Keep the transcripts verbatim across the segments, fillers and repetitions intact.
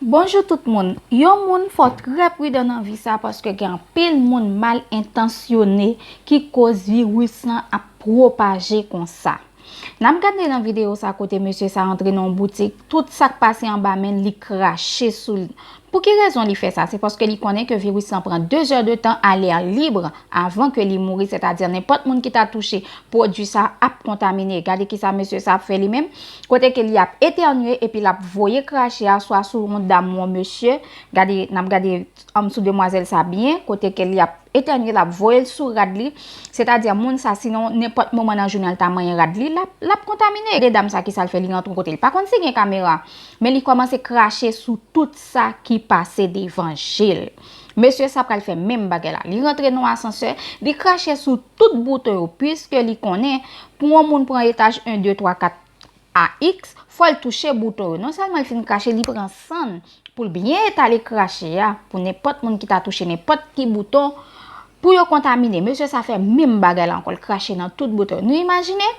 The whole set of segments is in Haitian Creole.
Bonjou tout moun. Yon moun fò trè pridan nan vi sa paske gen anpil moun mal entansyone ki koz viris lan ap pwopaje konsa. N ap gade nan videyo sa kote mesye sa antre nan yon boutik, tout sa k pase anba men l, li krache sou li. Pou ki rezon li fè sa? Se paske li konnen ke viris lan pran de zè de tan a lè lib avan ke li mouri, sètadi nenpòt moun ki ta touche pwodui sa ap kontamine. Gade kisa mesye sa ap fè li menm. Kote ke li ap etènye epi l ap voye krache a swa sou yon dam ou yon mesye. Gade, n ap gade anm sou demwazèl sa byen, kote ke li ap etènye, l ap voye l sou rad li. Sètadi moun sa, sinon nenpòt moman nan jounen an l ta manyen rad li, l ap, l ap kontamine. Gade dam sa kisa l fè, li rantre yon kote, li pa konn si gen kamera, men li kòmanse krache sou tout sa ki pase devan je l. Mesye sa pral fè menm bagay la. Li rantre nan yon asansè, li krache sou tout bouton yo, piske li konnen pou yon moun pran etaj en, de, twa, kat a X, fò l touche bouton yo. Non sèlman l fin krache, li pran sann pou l byen etale krache a, pou nenpòt moun ki ta touche nenpòt ki bouton, pou yo kontamine. Mesye sa fè menm bagay la ankò, l krache nan tout bouton yo. Nou imajine?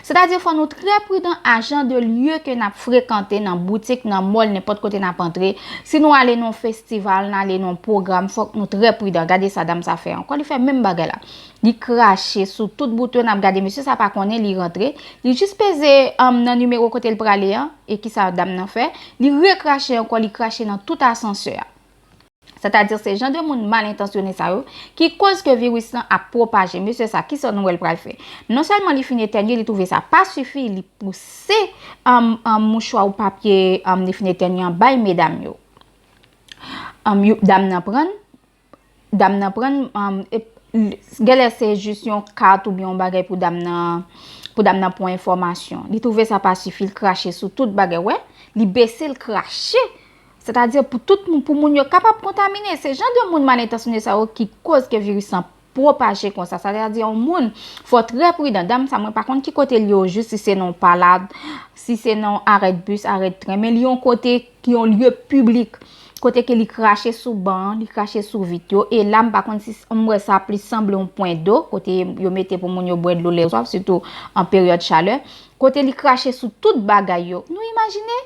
Sètadi fò nou trè pridan a jan de lye ke n ap frekante, nan boutik, nan mòl, nenpòt kote n ap antre. Si nou ale nan yon festival, n ale nan yon pwogram, fòk nou trè pridan. Gade sa dam sa fè ankò, li fè menm bagay la. Li krache sou tout bouton, n ap gade mesye sa pa konnen li rantre. Li jis peze, um, nan nimewo kote l prale an, e kisa dam nan fè? Li rekrache ankò, li krache nan tout asansè a. Sètadi se jan de moun mal entansyone sa yo ki koz ke viris lan ap pwopaje. Mesye sa, kisa nou wè l pral fè? Non sèlman li fin etènye, li twouve sa pa sifi, li pouse, um, um, mouchwa ou papye, um, li fin etènye an bay medam yo. Um, yo, dam nan pran l, dam nan pran l, um, e, l-, genlè se jis yon kat oubyen yon bagay pou dam nan, pou dam nan pran enfòmasyon. Li twouve sa pa sifi, l krache sou tout bagay, wè, li bese, l krache. Sètadi pou tout moun, pou moun yo kapab kontamine. Se jan de moun mal entansyone sa yo ki koz ke viris lan pwopaje konsa. Sètadi yon moun fò trè pridan. Dam sa, mwen pa konn ki kote l ye ojis, si se nan yon palad, si se nan yon arèt bis, arèt tren, men li yon kote ki yon lye piblik. Kote ke li krache sou ban, li krache sou vit yo. E la, m pa konn si, m wè sa plis sanble yon pwen do, kote yo mete pou moun yo bwè dlo lè yo swaf, sitou an peryòd chalè. Kote li krache sou tout bagay yo. Nou imajine?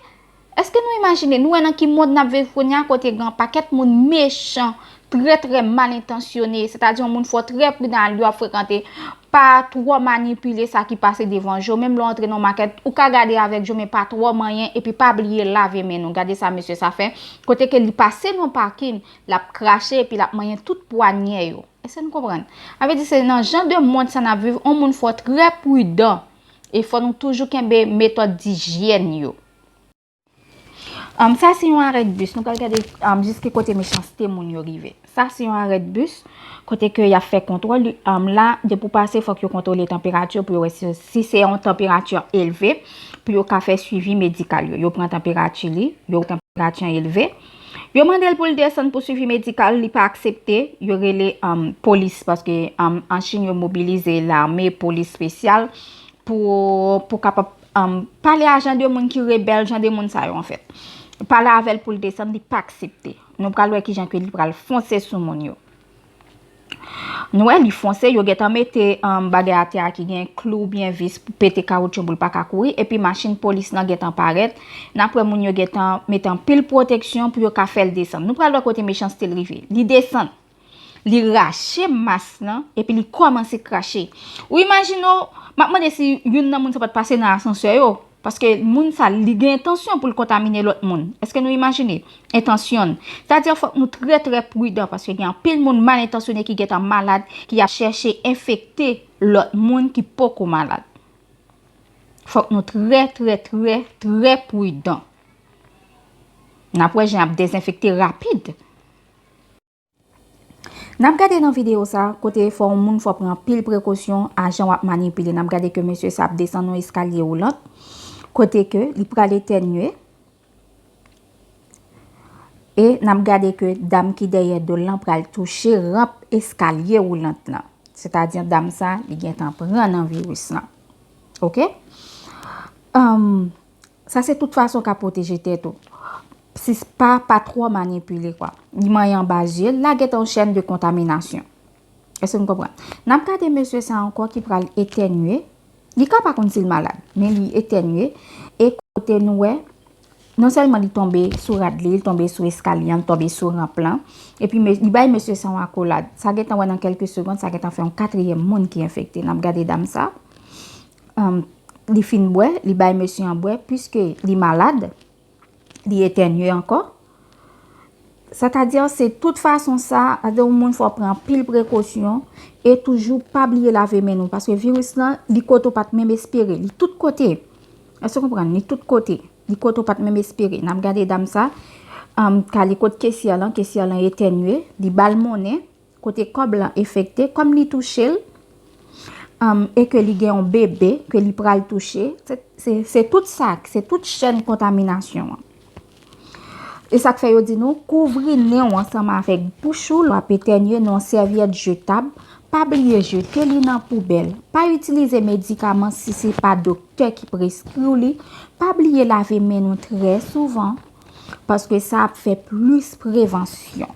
Èske nou imajine? Nou wè nan ki mond n ap viv kounye a, kote gen yon pakèt moun mechan, trè, trè mal entansyone. Sètadi yon moun fò trè pridan a lye w ap frekante. Pa twò manipile sa ki pase devan je w. Menm lè w antre nan makèt, ou ka gade avèk je w, men pa twò manyen, epi pa bliye lave men nou. Gade sa mesye sa fè. Kote ke li pase nan pakin, l ap krache, epi l ap manyen tout pwanyè yo. Èske nou konprann? Sa vle di se nan jan de mond sa n ap viv, yon moun fò trè pridan. E fò nou toujou kenbe metòd dijyèn yo. Um, sa se yon arèt bis. Nou pral gade, um, jis ki kote mechanste moun yo rive. Sa se yon arèt bis, kote ke y ap fè kontwòl. Um, la, depi w pase, fòk yo kontwole tanperati w pou yo wè si, si se yon tanperati elve, pou yo ka fè swivi medikal yo. Yo pran tanperati li, yo wè tanperati an elve. Yo mande l pou l desann pou swivi medikal, li pa aksepte. Yo rele, um, polis, paske, um, an Chin, yo mobilize lame, polis espesyal pou, pou kapab, um, pale a jan de moun ki rebèl, jan de moun sa yo, anfèt. Pale avè l pou l desann, li pa aksepte. Nou pral wè kijan ke li pral fonse sou moun yo. Nou wè li fonse, yo gentan mete, um, bagay atè a ki gen klou oubyen vis pou pete kawoutchou pou l pa ka kouri, epi machin polis lan gentan parèt. N ap wè moun yo gentan mete anpil pwoteksyon pou yo ka fè l desann. Nou pral wè kote mechanste l rive. Li desann. Li rache mas lan, epi li kòmanse krache. Ou imajine w, m ap mande si youn nan moun sa pa t pase nan asansè yo. Paske moun sa, li gen entansyon pou l kontamine lòt moun. Èske nou imajine? Entansyon. Sètadi fòk nou trè, trè pridan, paske gen anpil moun mal entansyone ki gentan malad, ki ap chèche enfekte lòt moun ki poko malad. Fòk nou trè, trè, trè, trè pridan. N ap wè jan y ap dezenfekte rapid. N ap gade nan videyo sa, kote fò yon moun fò pran anpil prekosyon a jan w ap manipile. N ap gade ke mesye sa ap desann yon eskalye woulant, kote ke li pral etènye. E n ap gade ke dam ki dèyè do l lan pral touche ranp eskalye woulant lan. Sètadi dam sa, li gentan pran nan viris lan. Oke? Anm, Sa se tout fason w ka pwoteje tèt ou. Si s pa, pa twò manipile, kwa. Li manyen anba zye l, la gentan yon chèn de kontaminasyon. Èske nou konprann? N ap gade mesye sa ankò ki pral etènye. Li ka pa konn si l malad, men li etènye. E kote nou wè, non sèlman li tonbe sou rad li, li tonbe sou eskalye an, li tonbe sou ranp lan. Epi me- li bay mesye sa yon akolad. Sa gentan wè nan kèlke segonn, sa gentan fè yon katriyèm moun ki enfekte. N ap gade dam sa. Em, li fin bwè, li bay mesye an bwè, piske li malad, li etènye ankò. Sètadi, se tout fason sa, sètadi yon moun fò pran anpil prekosyon e toujou pa bliye lave men nou, paske viris lan, li kote w pa t menm espere, li tout kote. Èske w konprann? Li tout kote. Li kote w pa t menm espere. N ap gade dam sa, um, k ale kot kesyè lan, kesyè lan etènye, li ba l monnen, kote kòb lan enfekte, kòm li touche l, um, e ke li gen yon bebe, ke li pral touche, se, se, se tout sa, se tout chèn kontaminasyon an. E sa k fè yo di nou, kouvri nen w ansanm avèk bouch ou lè w ap etènye nan yon sèvyèt jetab. Pa bliye jete li nan poubèl. Pa itilize medikaman si se pa doktè ki preskri w li. Pa bliye lave men nou trè souvan, paske sa ap fè plis prevansyon.